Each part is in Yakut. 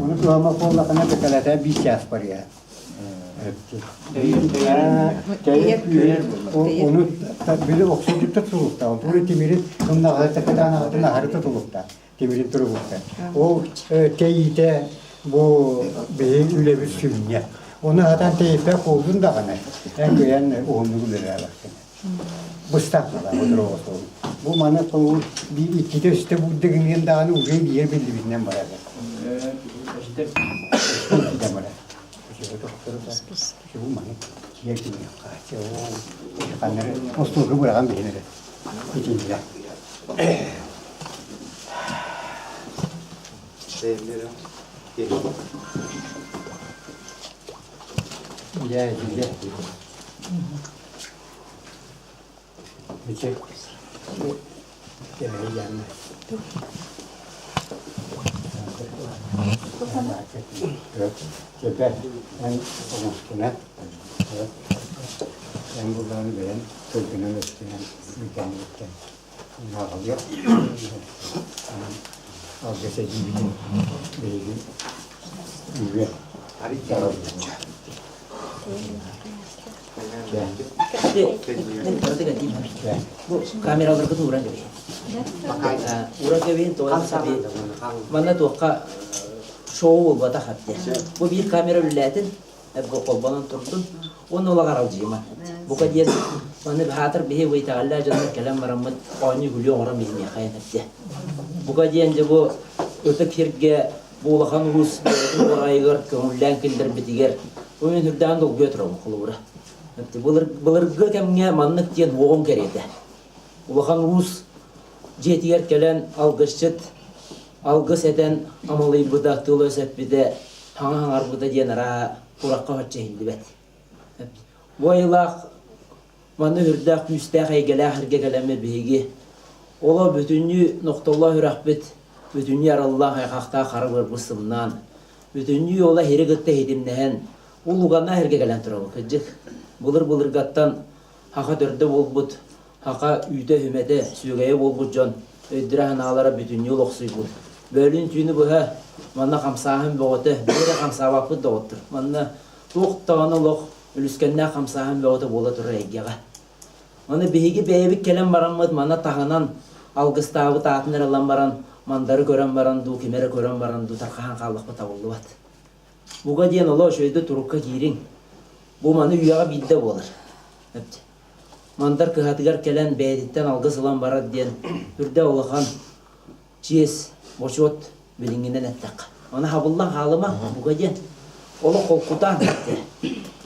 Ону кыһаммат буоллахына бэкэлэтэ биир чаас барыа. Ону били охсуутуттан тутулуктаах. Тугу тимири сымнаҕаһыта кытаанаҕытын аһары тутулуктаах. Тимирин туругуттан. Ол тэйиитэ бу биһи үлэбит сүнньэ. Ону хатан тэйиппэт буоллун даҕаны, эн кыайан уһуннук үлэлээбэккин. Быстах буолар Бу маны холбуу биир иккитэ үстэ буурда гыныан даҕаны уже биир биллибитинэн барар. Барар. Бу маны киэр гыныахха. Ханнары остуолга быраҕан биһин эрэ. Итиннэ. Дьэ, дьэ. Эн буллаҕына бэйэн тылгынан өттүнэн меканиктан ааҕылыах алгыс эдиибитин биһиги үгэ Бу камераларгытын ууран кэбиһин. Ууран кэбиһин, тоҕо Манна туохха шоу буолбатах әбдэ. Бу биир камера үлэлээтин, холбонон турдун, уонна улаҕар алдьыйма. Бука диэн маны баһаатар биһи итэҕэллээх дьоннор кэлэн бараммыт оонньуу күлүү оҥорон биһиниэхэ әбдэ. Бука диэн дьэ бу ытык сиргэ Бу улахан уус бэйэтин уораҕайыгар көҥүллээн киллэрбитигэр бу мин үрдээн долгуйа турабын холобура. Былыргы кэмҥэ маннык диэн уоҕум кэриэтэ. Улахан уус дьиэтигэр кэлэн алгысчыт алгыс этэн амалыйбыта, тыл-өс эппитэ, хаҥа хаҥарбыта диэн араа курахха оччо иһиллибэт. Бу айылаах манна үрдээх күүстээх эйгэлээх эргэ кэлэммит биһиги оло бүтүннүү нохтоллоох үрэхпит бүтүннүү араллаах айхахтаах хара бырбыс сымнаан бүтүннүү ола иһири кытта иһитимнэһэн улуганнаах эргэ кэлэн турабыт кырдьык былыр былыргаттан хаха төрдө буолбут хаха үүтэ-үмэтэ сүөгэйэ буолбут дьон өйдөрө-санаалара бүтүннүү олохсуйбут бөөлүүн түүнү быһа манна хамсааһын бөҕөтө биир эрэ хамсаабаппыт доҕоттор манна туох даҕаны олох үлүскэннээх хамсааһын бөҕөтө буола турар эйгэҕэ. Маны биһиги бэйэбит кэлэн бараммыт мана таһынан алгыстаабыт аатын эрэ ылан баран мандары көрөн баран дуу, кими эрэ көрөн баран дуу тархаһан хааллахпыт табыллыбат. Буга диэн олоо үчүгэйдик турукка киириҥ. Бу маны үйэҕэ биирдэ буолар. Мандар кыһатыгар кэлэн бэйэтиттэн алгыс ылан барар диэн үрдэ улахан чиэс, бочуот билиҥҥинэн эттэххэ. Аны хабыллан хаалыма, бука диэн. Олох холкутаан эттэ.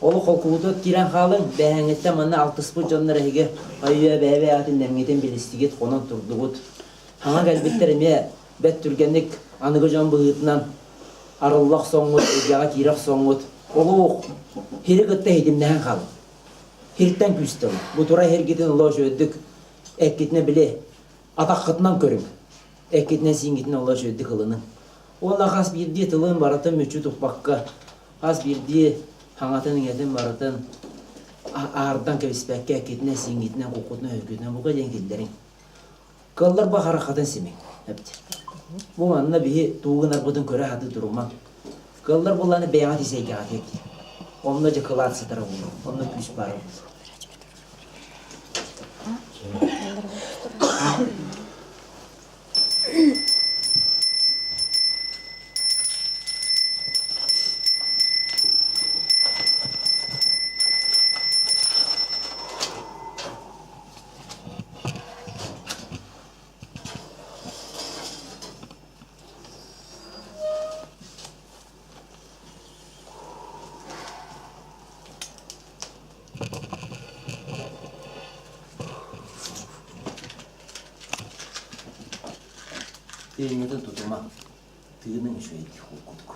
Олох холкубутугар киирэн хаалыҥ, бэһээҥҥиттэн манна алтыспыт дьоннор эһиги хайыы бэйэ-бэйэҕитин нэмҥитин билистигит, хонон турдугут. Хаҥа кэлбиттэр эмиэ бэрт түргэнник аныгы дьон быһыытынан арылла охсоҥҥут, эйгэҕэ киирэ охсоҥҥут, олох хири кытта иһитимнэһэн хаалыҥ. Хиртэн күүстэ Бу тура иһэргитин олох үчүгэйдик эккитинэ били атаххытынан көрүҥ, эккитинэн-сииҥҥитинэн олорор үчүгэйдик ылыныҥ. Уонна хас биирдии тылын барытын мүччү туппакка, хас биирдии хаҥатын-иҥэтин барытын аардан кэбиспэккэ, эккитинэн-сииҥҥитинэн, куккутунан-өйгүтүнэн бука диэн киллэриҥ. Кыаллар ба хараххытын симиҥ. Бу манна биһи тугу гынарбытын көрө сатыы турумаҥ. Кыаллар буоллаҕына бэйэҕит ис эйгэҕитигэр киир. Онно дьэ кылаат сытара буолуо, онно күүс баара буолуо. Тыыҥҥытын тутума, тыыныҥ үчүгэйдик холкутук.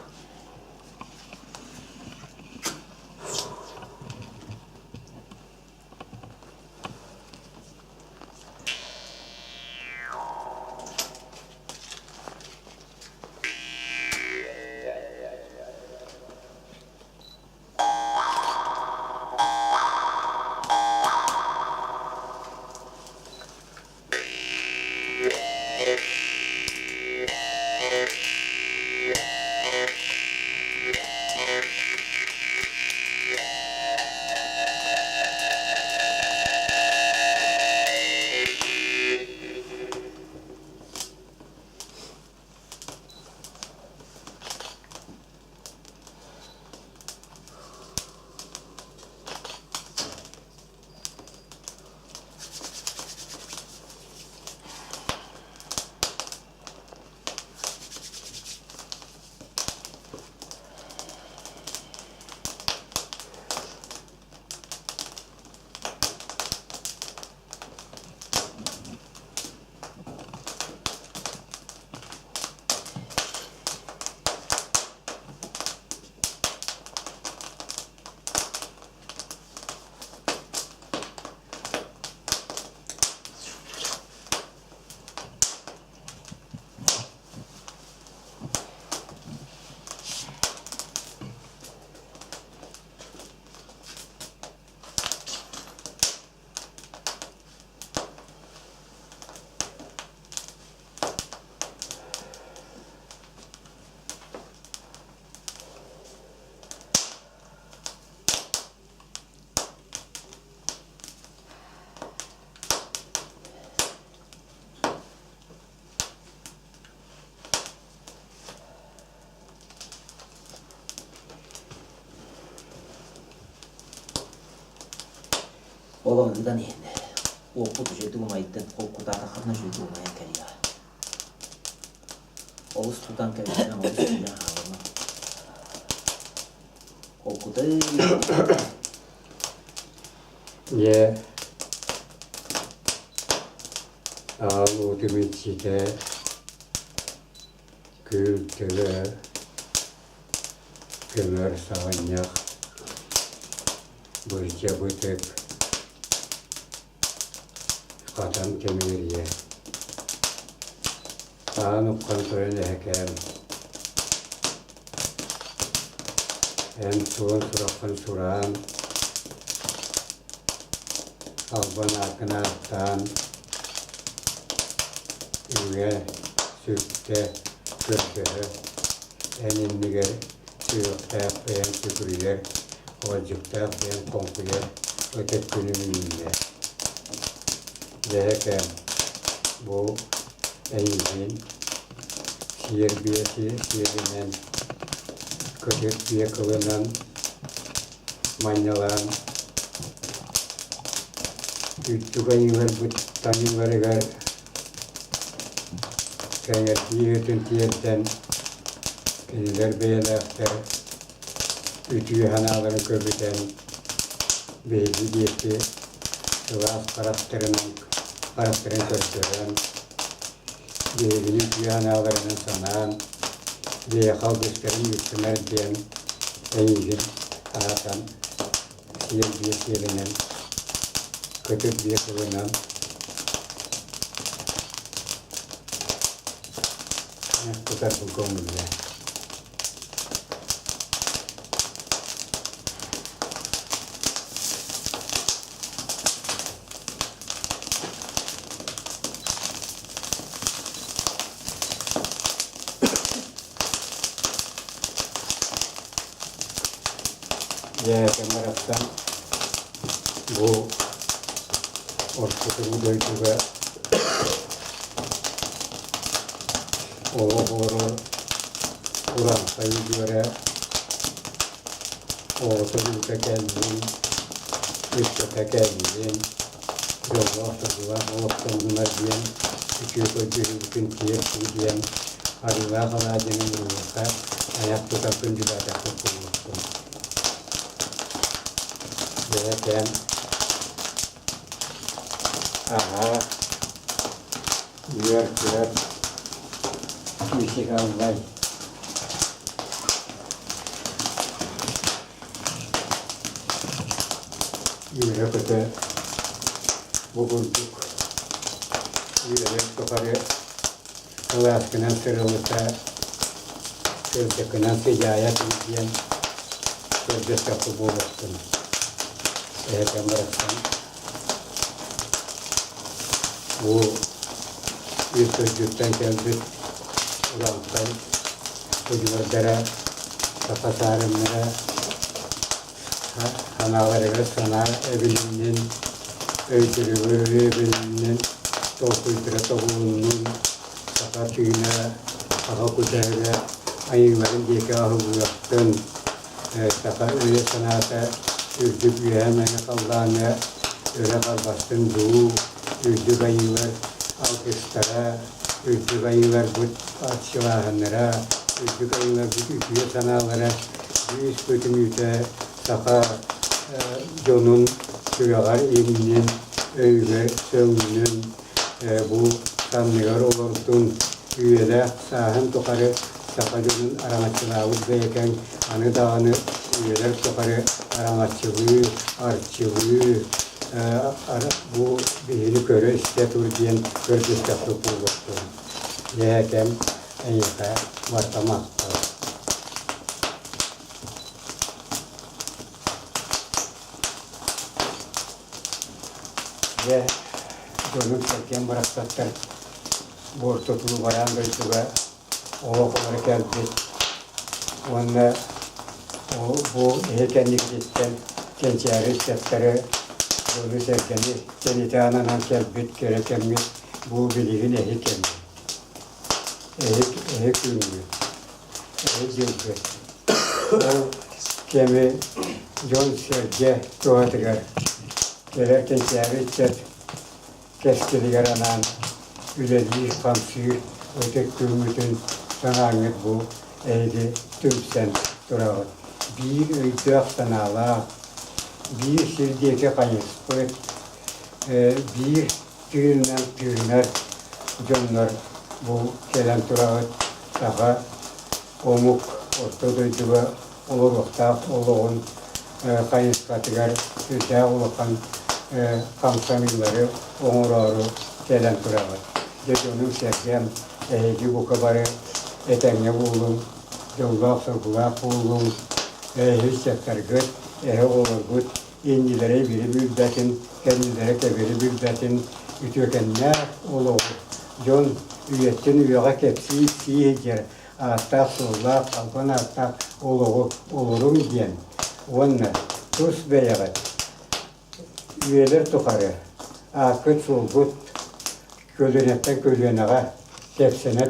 Олох ыытан иһэн уоппут үчүгэйдик умайдын, холкутаатаххытына үчүгэйдик умайан кэлиэҕэ. Олус тутан кэбиһимэҥ, олус күүрэн хаалымаҥ. Холкутай Дьэ, аал уотум иччитэ, күл төбө, көмөр саҕынньах, бырдьа бытык, хатан тимириэ, аан уххан туран эһэкээм, эн суон сураххын сураан, албан ааккын ааттаан, үгэ, сүктэ, көрдөһө, эн иннигэр сүһүөхтээх бэйэм сүгүрүйэр, хоҕолдьуктаах бэйэм хоҥкуйар ытык күнүм үүннэ. Дьэһэкэм, бу эйигин сиэр биэ сиэринэн, көтөр биэ кылынан манньалаан үрдүк айыыларбыт таныыларыгар кэҥэтии ыытын тиэрдэн, кинилэр бэйэлээхтэр үтүө санааларын көбүтэн, биһиги диэки сылаас харахтарынан харахтарын көрдөрөн, биһигини үтүө санааларынан санаан, биһиэхэ алгыстарын ыыттынар диэн эйигин аһатан, сиэр биэ сиэринэн, көтөр биэ кылынан тутарбын көҥүллээ. Дьэ, кэмэрэттэн бу ортотугу дойдуга олох олорор урааҥхай үөрэ оҕото үүтэ кэллин, ыччата кэллин, дьоллоох-соргулаах олохтоннунар диэн үтүө көрдөһүүбүтүн тиэрдии диэн арыылаах алаадьыны уруйуохха айах тутарбын дьулаатахпыт буолуохтун. Бэйэкээн аһаа үөр-көт күүсүк аллай Үөрэ-көтө бу курдук үөрэр тухары кылааскынан сырылыта, сырдыккынан сыдьаайа диэн көрдөстөххө буолуохтун. Эһэкэм барахсан бу үс төрдүттэн кэлбит урааҥхай удьуордара, саха саарыннара санааларыгар санаа эбилиннин, өйдөрүгэр эбилиннин, толкуйдара тобулуннун, саха тыына, саха кута-сүрэ айыыларын диэки аһыллыахтын, саха өйө-санаата үрдүк үөһэ мэҥэ халлааҥҥа өрө харбастын дуу, үрдүк айыылар алгыстара, үрдүк айыыларбыт арчылааһыннара, үрдүк айыыларбыт үтүө санаалара биир көтүҥүтэ саха дьонун сүрэҕэр иҥнин, өйүгэр сөҥнүн, бу санныгар олордун, үйэлээх сааһын тухары саха дьонун араҥаччылаабыт бэйэкэҥ аны даҕаны үйэлэр тухары араҥаччылыы, арчылыы, бу биһини көрө-истэ тур диэн көрдөстөхпүт буолуохтун. Дьээкэм эйиэхэ барыта махтал. Дьэ, дьонум сэргээн барахсаттар бу ортотугу бараан дойдуга олох олоро кэлбит уонна бу эһи кэнникититтэн кэнчээри ыччаттары дьону-сэргэни тэнитэ ананан кэлбит кэрэ кэмҥит бу билигин эһи кэмҥит эһи эһи күҥҥүт эһи дьылгыт ол кэми дьон-сэргэ туһатыгар. Кэлэр кэнчээри ыччат кэскилигэр анаан үлэлиир-хамсыыр ытык күҥҥүтүн санааҥҥыт бу эһиги түмсэн тураҕыт. Биир өйдөөх-санаалаах, биир сир диэки хайыспыт, биир тыынынан тыынар дьоннор бу кэлэн тураҕыт. Саха омук орто дойдуга олоруохтаах олоҕун хайысхатыгар сүрдээх улахан хамсаныылары оҥороору кэлэн тураҕыт. Дьэ дьонум-сэргэм, эһиги бука бары этэҥҥэ буолуҥ, дьоллоох-соргулаах буолуҥ, эһиги ыччаттаргыт, эһэ оҕолоргут иннилэрэ ибири билбэтин, кэннилэрэ кэбири билбэтин, үтүөкэннээх олоҕу дьон үйэттэн үйэҕэ кэпсии-ипсии сылдьар ааттаах-суоллаах, албан ааттаах олоҕу олоруҥ диэн уонна тус бэйэҕит үйэлэр тухары ааккыт-суолгут көлүөнэттэн көлүөнэҕэ кэпсэнэ.